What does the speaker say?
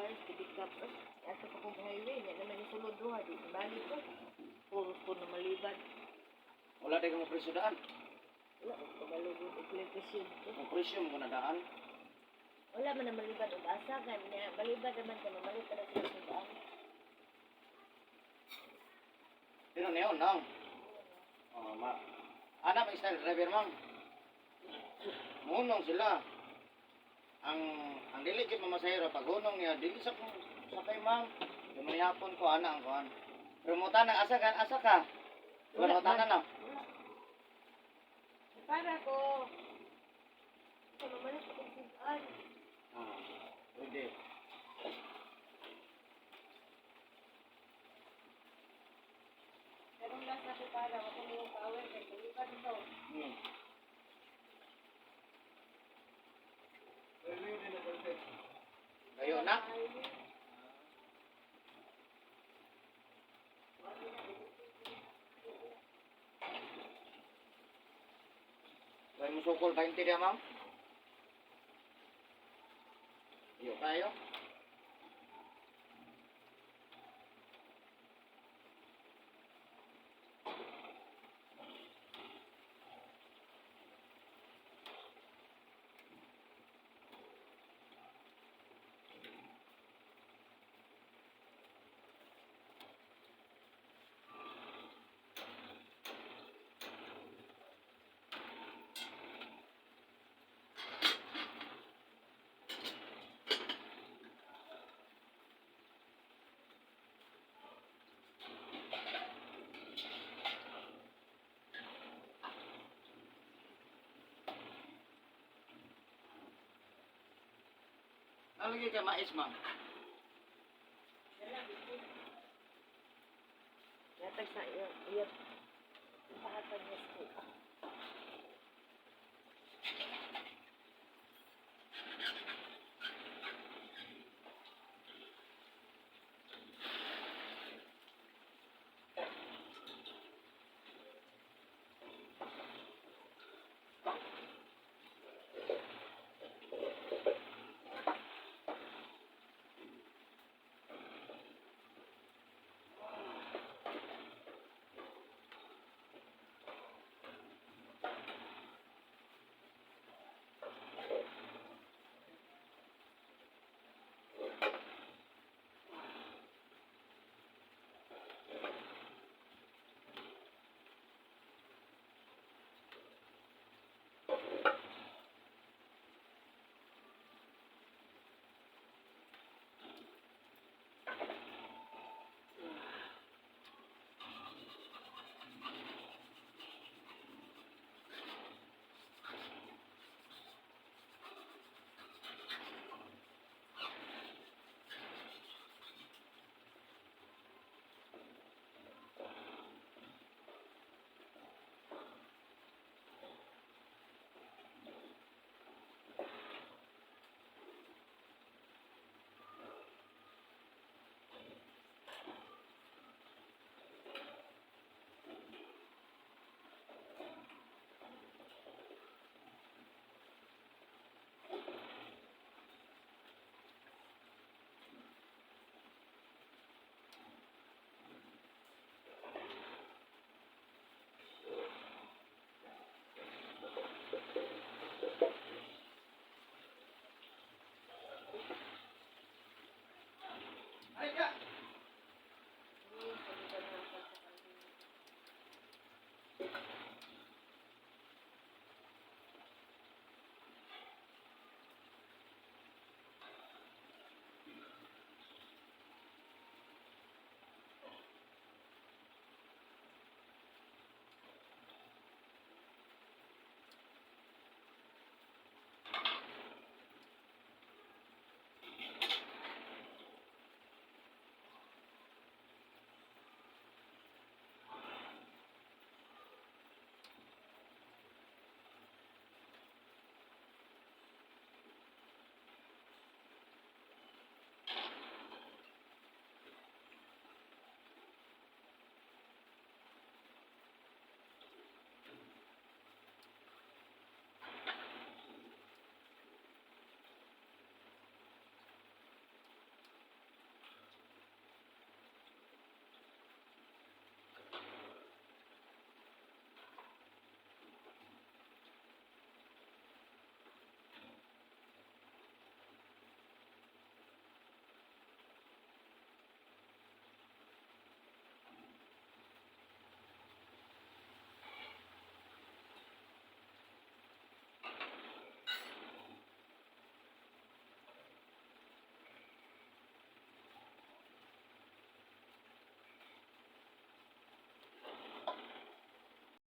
Advance, pick up. Ato pa kong highway, niya naman yung sulod duha, di balik ko. Puros ko na malibad. Wala dai mo presyo daan. Wala ko kabalugod og presyo. Ang presyo mo na daan. Wala man na malibad og asa kan niya, balibad naman ka mamalit ka na sila sa daan. Pero neon nang. Oh, ma. Ana may style driver, ma'am. Munong sila. Ang dili gid mamasahero pag hunong niya dili sa kung sakay, ma'am. Dumayapon ko ana ang kuan. Pero mo tanang asa ka, asa ka. Wala mo tanan na. Wala. Para ko. Sa mamalit ko kung daan. Ah, pwede. Pero last na ko para, wala mo yung power, kay balibad ito. Kayo na. Kaya mo sukol 20 diya, ma'am. Iyo kayo. Nalagay kay mais, ma'am. Natag sa iyo, iyo. Pahatag niya sa